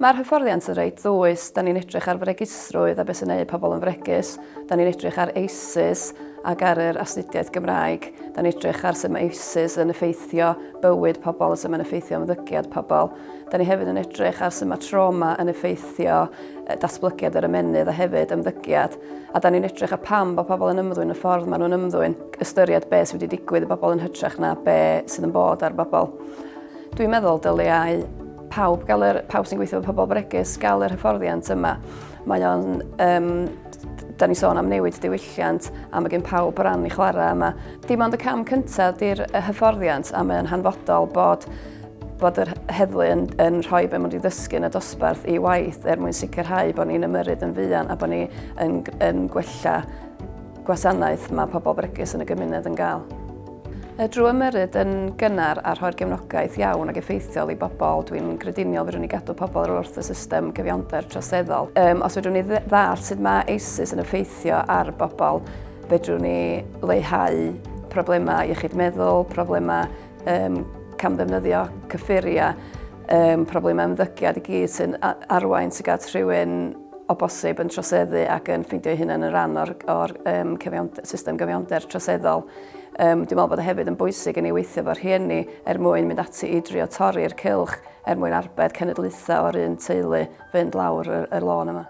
Mae'r hyfforddiant yn reit ddwys. Da ni'n edrych ar fregusrwydd a beth sy'n neud pobl yn fregus. Da ni'n edrych ar ACEs ac ar yr astudiaeth Gymraeg. Da ni'n edrych ar sut mae ACEs yn effeithio bywyd pobl a sut mae'n effeithio ymddygiad pobl. Da ni hefyd yn edrych ar sut mae trauma yn effeithio datblygiad yr ymennydd a hefyd ymddygiad. A da ni'n edrych ar pam bod pobl yn ymddwyn y ffordd maen nhw'n ymddwyn, ystyried be sydd wedi digwydd i bobl yn hytrach na be sydd yn bod ar bobl. Dwi'n meddwl dyliau pawb gael yr, pawb sy'n gweithio efo pobl bregus gael yr hyfforddiant yma. Mae o'n, um, da ni sôn am newid diwylliant a mae gen pawb ran i chwarae yma. Dim ond y cam cyntaf di'r hyfforddiant a mae'n hanfodol bod bod yr heddlu yn, yn rhoi be maen wedi ddysgu yn y dosbarth i waith er mwyn sicrhau bod ni'n ymyrryd yn fuan a bod ni yn, yn gwella gwasanaeth mae pobl bregus yn y gymuned yn gael. Drwy ymyrryd yn gynnar a rhoi'r gefnogaeth iawn ac effeithiol i bobl, dwi'n grediniol fedrwn ni gadw pobl ar wrth y system gyfiawnder troseddol. Um, os fedrwn ni ddall sut mae ISIS yn effeithio ar bobl, fedrwn ni leihau problemau iechyd meddwl, problemau um, camddefnyddio cyffuriau, um, problemau ymddygiad i gyd sy'n arwain tuag at rhywun o bosib yn troseddu ac yn ffeindio ei hunan yn rhan o'r, or, um, cyfiawnder, system gyfiawnder troseddol. Um, dwi'n meddwl bod e hefyd yn bwysig i ni weithio efo rhieni er mwyn mynd ati i drio torri'r cylch er mwyn arbed cenedlaethau o'r un teulu fynd lawr y, y lôn yma.